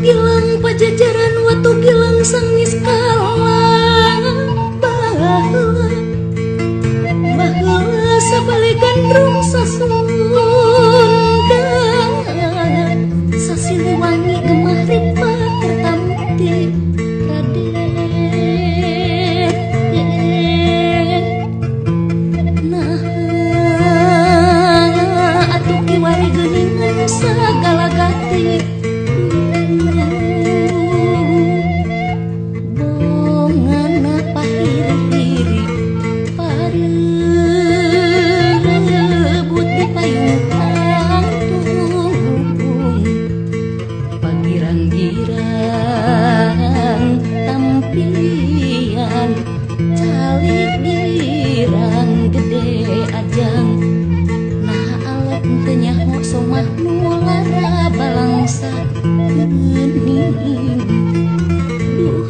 Gilang Pajajaran Watu Gilang sang niskala baheula baheula sabalik gandrung Sasunda Sasiliwangi gemah ripah kertamti Raden nah atuh kiwari geuningan sagala gati bongana pahiri-hiri parebut di payung kangtung pagirang-girang tampian calik girang gede ajang nah alep teu nyaho somah nu lara balangsa geuning duh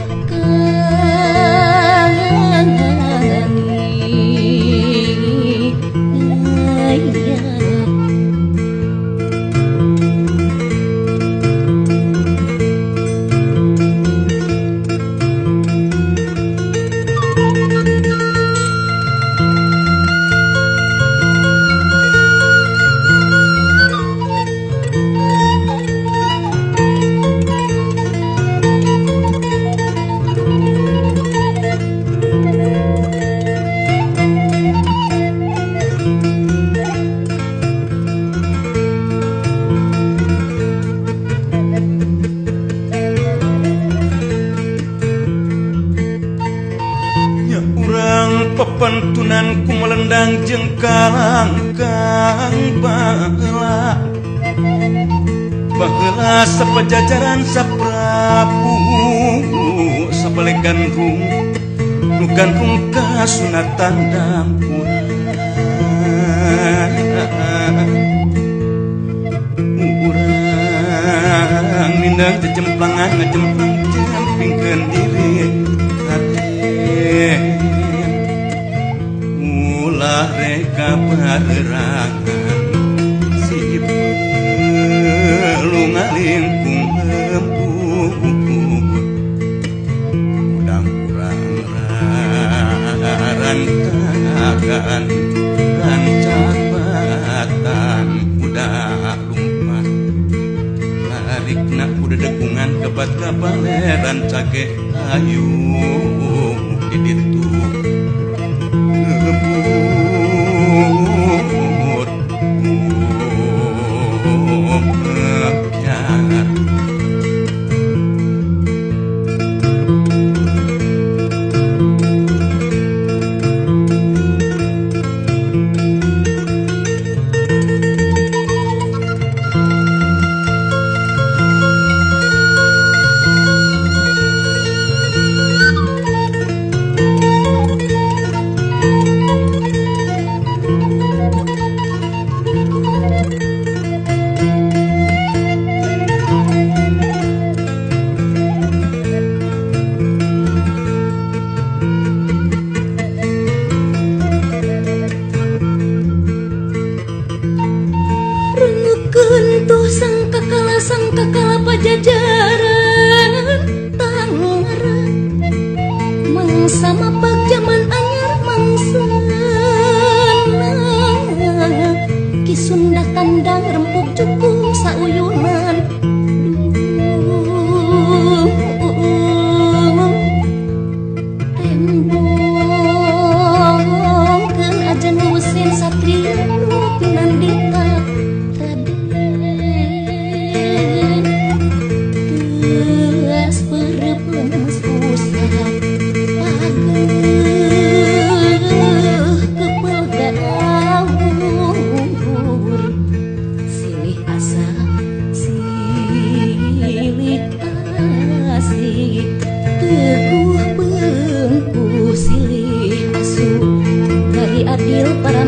Pepentunan ku melendang jeung kalangkang baheula baheula sapajajaran saprabu sabalik gandrung nu gandrung kasunatan dampura urang nindang jejemplangan ngejemplang jempingkeun diri Raden ulah reka barerangan si pelu ngalingkung lembut udang kurang rantakan rancak batan udah lumpat larikna kuda dekungan kebat kabaleran cage ayu di ditu lembut biar. Tuh sangkakala Pajajaran tangara mangsa mapak jaman anyar mangsana Ki Sunda kandang rempuk jukung sauyunan tembongkeun ajen wusin satria nu pinandita teguh pengku silih asu dari adil para